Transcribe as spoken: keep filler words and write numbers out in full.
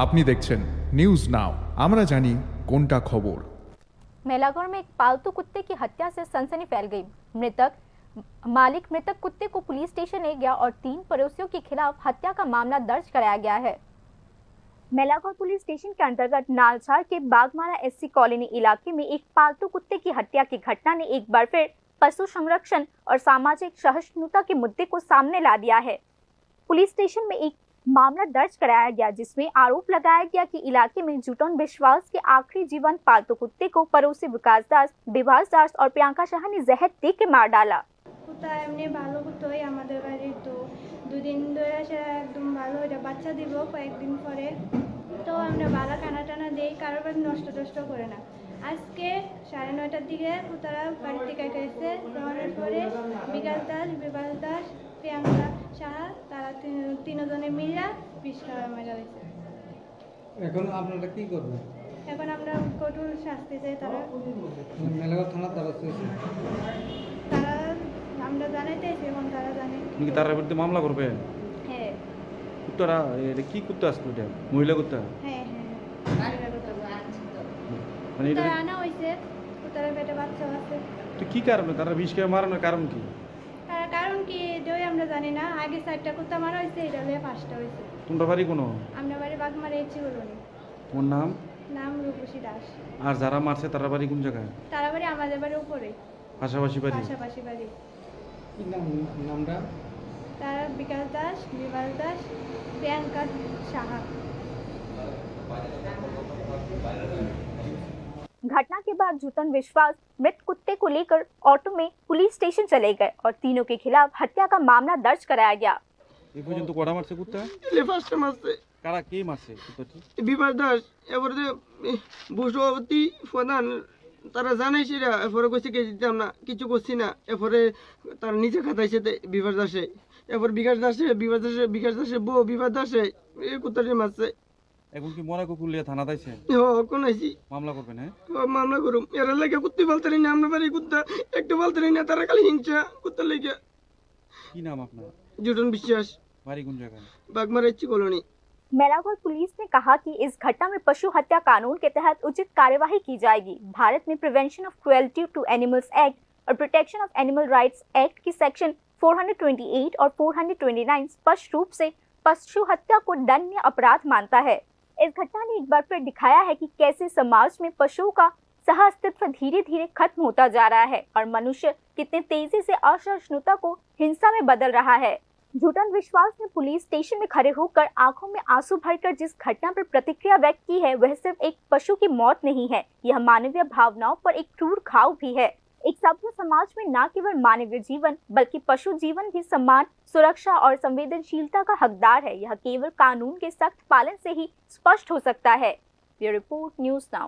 আপনি দেখছেন news now, আমরা জানি কোনটা খবর। मेलाघर में एक पालतू कुत्ते की हत्या से सनसनी फैल गई। मृतक मालिक मृतक कुत्ते को पुलिस स्टेशन ले गया और तीन पड़ोसियों के खिलाफ हत्या का मामला दर्ज कराया गया है। मेलाघर पुलिस स्टेशन के अंतर्गत नालसार के बागमारा एससी कॉलोनी इलाके में एक पालतू कुत्ते की हत्या की घटना ने एक बार फिर पशु संरक्षण और सामाजिक सहिष्णुता के मुद्दे को सामने ला दिया है। पुलिस स्टेशन में एक मामला दर्ज कराया गया, जिसमें आरोप लगाया गया कि इलाके में जुटन विश्वास के आखिरी जीवंत पालतू कुत्ते को पड़ोसी विकास दास, विभास दास और प्रियंका शाह ने जहर दे के मार डाला। কুত্তা এমনি ভালো কুত্তাই আমাদের বাড়ির, তো দুদিন ধরে সে একদম ভালো, এটা বাচ্চা দিব কয়েকদিন পরে। তো আমরা ভালো খানা টানা দেই, কারোর বাড়ি নষ্ট টষ্ট করে না। আজকে সাড়ে নয়টার দিকে কুত্তারা বাড়ি থেকে গেছে, যাওয়ার পরে বিকাশ দাস, বিভাস দাস, প্রিয়াঙ্কা সাহা, তারা তিন-, তিনজনে মিলে বিষ খাওয়া মারা হয়েছে। এখন আপনারা কি করবেন? এখন আমরা কঠোর শাস্তি চাই। তারা মেলাঘর থানার দ্বারস্থ হয়েছে। তারা, আমরা জানাইতে এসে এখন তারা জানে। তুমি কি তার বিরুদ্ধে মামলা করবে? হ্যাঁ। কুত্তারা, এটা কি কুত্তা আসলো এটা? মহিলা কুত্তা? হ্যাঁ, হ্যাঁ, হ্যাঁ। মানে এটা তারা আনা হয়েছে, তারা পেটে বাচ্চা আছে। তো কি কারণে তারা বিষ খেয়ে মারানোর কারণ কি? তার কারণ কি, এটাই আমরা জানি না। আগে চারটা কুত্তা মারা হয়েছে, এটা হলে পাঁচটা হয়েছে। তোমরা বাড়ি কোনো? আমরা বাড়ি বাগমারা এসছি বলুনি। তোমার নাম? নাম রূপসী দাস। আর যারা মারছে তারা বাড়ি কোন জায়গায়? তারা বাড়ি আমাদের বাড়ির উপরে। পাশাপাশি বাড়ি? পাশাপাশি বাড়ি। কি নাম, নামটা? তারা বিকাশ দাস, বিভাস দাস, প্রিয়াঙ্কা সাহা। घटना के बाद जुटन विश्वास मृत कुत्ते को लेकर ऑटो में पुलिस स्टेशन चले गए और तीनों के खिलाफ हत्या का मामला दर्ज कराया गया। এই পর্যন্ত কটা মারছে কুত্তা? এলে পাঁচটা মারছে। কারা, কে মারছে কুত্তাটি? বিভাস দাস, এরপরে যে, এ, ভূসভাপতি প্রধান, তারা জানাইছে এরা, এরপরে কইছে কি দিতাম না, কিছু করছি না। এরপরে তার নিজে খাতাইছে তে বিভাস দাসে, এরপর বিকাশ দাসে, বিভাস দাসে, বিকাশ দাসে বউ, বিভাস দাসে, এই কুত্তাটি মারছে। এখন কি মরা কুকুর লিয়ে থানা দাইছে? হ, কোন আইছি? মামলা করবেন, হ্যাঁ? হ, মামলা করুম। এরা লাগে কুত্তি পালতারি না, আমরা বাড়ি কুত্তা, একটু পালতারি না, তারা খালি হিংসা কুত্তা লেগে। কি নাম আপনার? জুটন বিশ্বাস। বাড়ি কোন জায়গায়? বাগমারা এসছি কলোনি। मेलाघर पुलिस ने कहा कि इस घटना में पशु हत्या कानून के तहत उचित कार्यवाही की जाएगी। भारत में prevention of cruelty to animals act और protection of animal rights act की section four hundred twenty eight और फ़ोर हंड्रेड ट्वेंटी नाइन स्पष्ट रूप से पशु हत्या को दंडनीय अपराध मानता है। इस घटना ने एक बार फिर दिखाया है कि कैसे समाज में पशुओं का सह अस्तित्व धीरे धीरे खत्म होता जा रहा है और मनुष्य कितने तेजी से असहिष्णुता को हिंसा में बदल रहा है। झूठन विश्वास ने पुलिस स्टेशन में खड़े होकर आंखों में आंसू भरकर जिस घटना पर प्रतिक्रिया व्यक्त की है, वह सिर्फ एक पशु की मौत नहीं है, यह मानवीय भावनाओं पर एक क्रूर घाव भी है। एक सभ्य समाज में न केवल मानवीय जीवन, बल्कि पशु जीवन भी सम्मान, सुरक्षा और संवेदनशीलता का हकदार है। यह केवल कानून के सख्त पालन से ही स्पष्ट हो सकता है। Bureau report, news now.